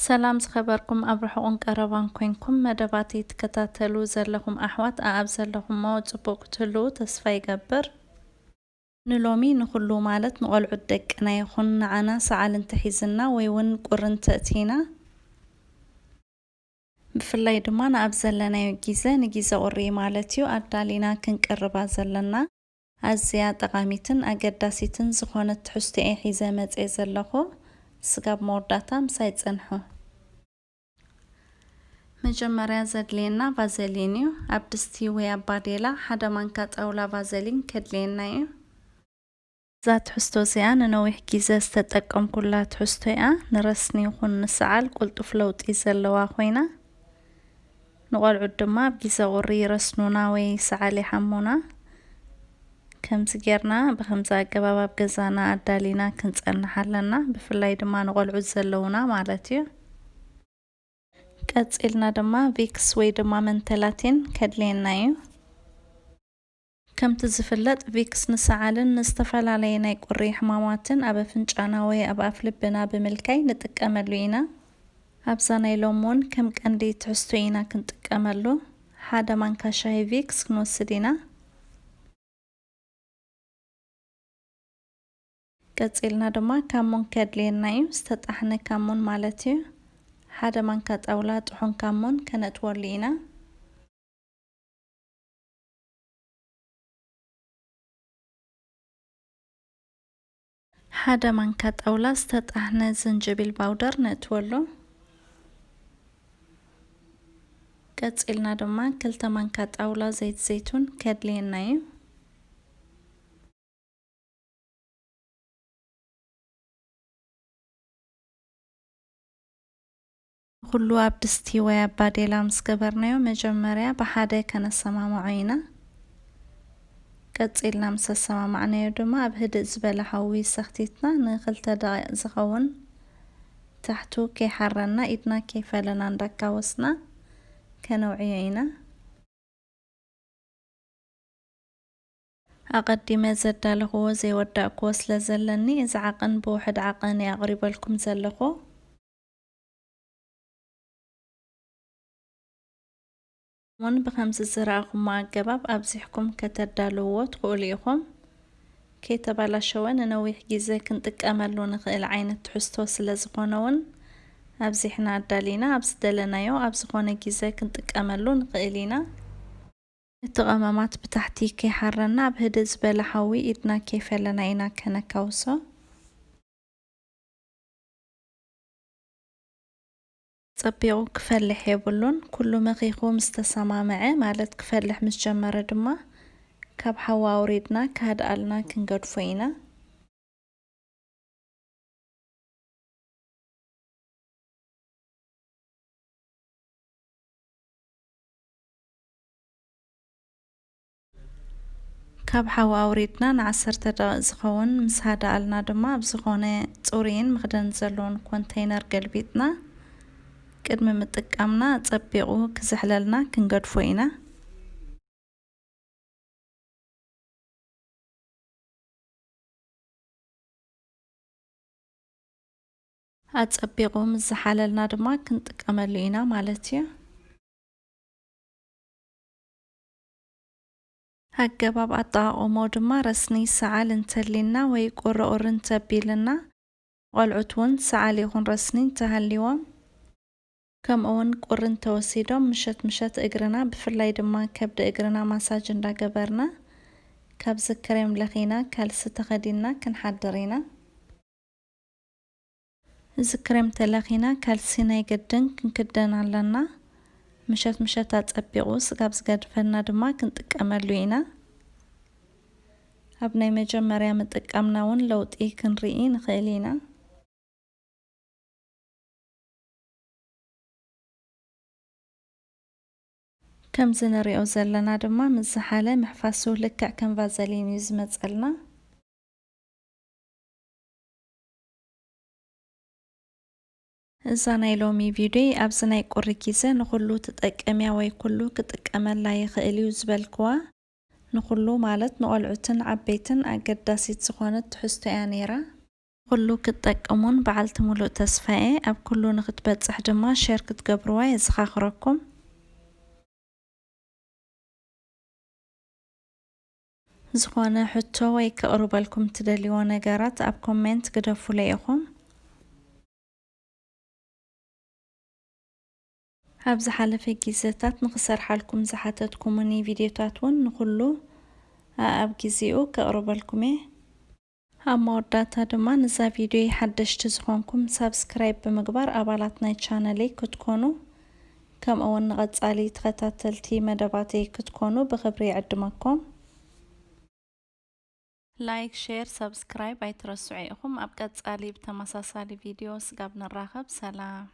ሰላም ዝኸበርኩም ኣብ ርሑቕን ቀረባን ኮይንኩም መደባተይ ትከታተሉ ዘለኹም ኣሕዋት ኣኣብ ዘለኹሞ ጽቡቕ ክትህልዉ ተስፋ ይገብር። ንሎሚ ንኹሉ ማለት ንቖልዑት ደቅና ይኹን ንዓና ሰዓል እንተሒዝና ወይ እውን ቁሪ እንተእቲና፣ ብፍላይ ድማ ንኣብ ዘለናዮ ጊዘ ንጊዘ ቁሪ ማለት እዩ ኣዳሊና ክንቅርባ ዘለና። ኣዝያ ጠቓሚትን ኣገዳሲትን ዝኾነት ትሕዝቶ እየ ሒዘ መጽየ ዘለኹ። ስጋብ መወዳእታ ምሳይ ጽንሑ። መጀመርያ ዘድልየና ቫዘሊን እዩ። ኣብ ድስቲ ወይ ኣብ ባዴላ ሓደ ማንካ ጣውላ ቫዘሊን ከድልየና እዩ። እዛ ትሕዝቶ እዚኣ ንነዊሕ ጊዘ ዝተጠቀምኩላ ትሕዝቶ እያ። ንረስኒ ይኹን ንሰዓል ቁልጡፍ ለውጢ ዘለዋ ኮይና፣ ንቖልዑት ድማ ኣብ ጊዘ ቁሪ ይረስኑና ወይ ሰዓል ይሓሙና። ከምዚ ጌርና ብኸምዚ ኣገባብ ኣብ ገዛና ኣዳሊና ክንጸንሕ ኣለና። ብፍላይ ድማ ንቖልዑት ዘለዉና ማለት እዩ። ቀጺልና ድማ ቪክስ ወይ ድማ መንተላቲን ከድልየና እዩ። ከምቲ ዝፍለጥ ቪክስ ንሰዓልን ንዝተፈላለየ ናይ ቁሪ ሕማማትን ኣብ ኣፍንጫና ወይ ኣብ ኣፍ ልብና ብምልካይ ንጥቀመሉ ኢና። ኣብዛ ናይ ሎም እውን ከም ቀንዲ ትሕዝቶ ኢና ክንጥቀመሉ። ሓደ ማንካ ሻሂ ቪክስ ክንወስድ ኢና። ቀጺልና ድማ ካሙን ከድልየና እዩ። ዝተጣሕነ ካሙን ማለት እዩ። ሓደ ማንካ ጣውላ ጥሑን ካሙን ከነእትወሉ ኢና። ሓደ ማንካ ጣውላ ዝተጣሕነ ዝንጅቢል ባውደር ነእትወሉ። ቀጺልና ድማ ክልተ ማንካ ጣውላ ዘይት ዘይቱን ከድልየና እዩ። ኩሉ ኣብ ድስቲ ወይ ኣብ ባዴላ ምስ ገበርናዮ መጀመርያ ብሓደ ከነሰማምዖ ኢና። ቀጺልና ምስ ኣሰማማዕናዮ ድማ ኣብ ህድእ ዝበለ ሓዊ ሰኽቲትና ንኽልተ ደቂቕ ዝኸውን ታሕቱ ከይሓረና ኢድና ከይፈለና እንዳካወስና ከነውዕዮ ኢና። ኣቐዲመ ዘዳለኽዎ ዘይወዳእክዎ ስለ ዘለኒ፣ እዚ ዓቐን ብውሑድ ዓቐን እየ ኣቕሪበልኩም ዘለኹ። እውን ብኸምዚ ዝረኣኹሞ ኣገባብ ኣብዚሕኩም ከተዳልውዎ ትኽእሉ ኢኹም። ከይተባላሸወ ንነዊሕ ግዜ ክንጥቀመሉ ንኽእል ዓይነት ትሕዝቶ ስለ ዝኾነ እውን ኣብዚሕና ኣዳሊና ኣብ ዝደለናዮ ኣብ ዝኾነ ግዜ ክንጥቀመሉ ንኽእል ኢና። እቲ ቀመማት ብታሕቲ ከይሓረና ኣብ ህድእ ዝበለ ሓዊ ኢድና ከይፈለና ኢና ከነካውሶ። ጸቢቑ ክፈልሕ የብሉን። ኩሉ መኺኹ ምስ ተሰማምዐ፣ ማለት ክፈልሕ ምስ ጀመረ ድማ ካብ ሓዊ ኣውሪድና ከሃድኣልና ክንገድፎ ኢና። ካብ ሓዊ ኣውሪድና ንዓሰርተ ደቂቕ ዝኸውን ምስ ሃደኣልና ድማ ኣብ ዝኾነ ጽሩይን መኽደን ዘለዎን ኮንተይነር ገልቢጥና ቅድሚ ምጥቃምና ጸቢቑ ክዝሕለልና ክንገድፎ ኢና። ኣጸቢቑ ምስ ዝሓለልና ድማ ክንጥቀመሉ ኢና ማለት እዩ። ኣገባብ ኣጠቓቕሞ ድማ ረስኒ ሰዓል እንተሊና ወይ ቁርቑር እንተቢልና፣ ቆልዑት እውን ሰዓል ይኹን ረስኒ እንተሃልይዎም፣ ከምኡ እውን ቁሪ እንተወሲዶም ምሸት ምሸት እግርና ብፍላይ ድማ ከብዲ እግርና ማሳጅ እንዳገበርና ካብዚ ክሬም ለኺና ካልሲ ተኸዲንና ክንሓድር ኢና። እዚ ክሬም ተለኺና ካልሲ ናይ ግድን ክንክደን ኣለና። ምሸት ምሸት ኣጸቢቑ ስጋብ ዝገድፈና ድማ ክንጥቀመሉ ኢና። ኣብ ናይ መጀመርያ ምጥቃምና እውን ለውጢ ክንርኢ ንኽእል ኢና። ከምዚ ንሪኦ ዘለና ድማ ምስ ዝሓለ ምሕፋሱ ልክዕ ከም ቫዘሊን እዩ ዝመጸልና። እዛ ናይ ሎሚ ቪድዮይ ኣብዚ ናይ ቁሪ ግዜ ንኹሉ ትጠቀምያ ወይ ኩሉ ክጥቀመላ ይኽእል እዩ ዝበልክዋ፣ ንኹሉ ማለት ንቖልዑትን ዓበይትን ኣገዳሲት ዝኾነት ትሕዝቶ እያ ነይራ። ኩሉ ክትጠቅሙን በዓልቲ ሙሉእ ተስፋ እየ። ኣብ ኩሉ ንክትበጽሕ ድማ ሼር ክትገብርዋ የዘኻኽረኩም። ዝኾነ ሕቶ ወይ ከቕርበልኩም ትደልይዎ ነገራት ኣብ ኮሜንት ግደፉለይ ኢኹም። ኣብ ዝሓለፈ ግዜታት ንኽሰርሓልኩም ዝሓተትኩምኒ ቪድዮታት እውን ንኹሉ ኣብ ግዜኡ ከቕርበልኩም እየ። ኣብ መወዳእታ ድማ ንዛ ቪድዮ ሓደሽቲ ዝኾንኩም ሳብስክራይብ ብምግባር ኣባላት ናይ ቻነለይ ክትኮኑ፣ ከምኡ እውን ንቐጻሊ ተኸታተልቲ መደባተይ ክትኮኑ ብኽብሪ ይዕድመኩም። ላይክ፣ ሼር፣ ሳብስክራይብ ኣይትረስዑ ኢኹም። ኣብ ቀጻሊ ብተመሳሳሊ ቪድዮ ስጋብ ንራኸብ፣ ሰላም።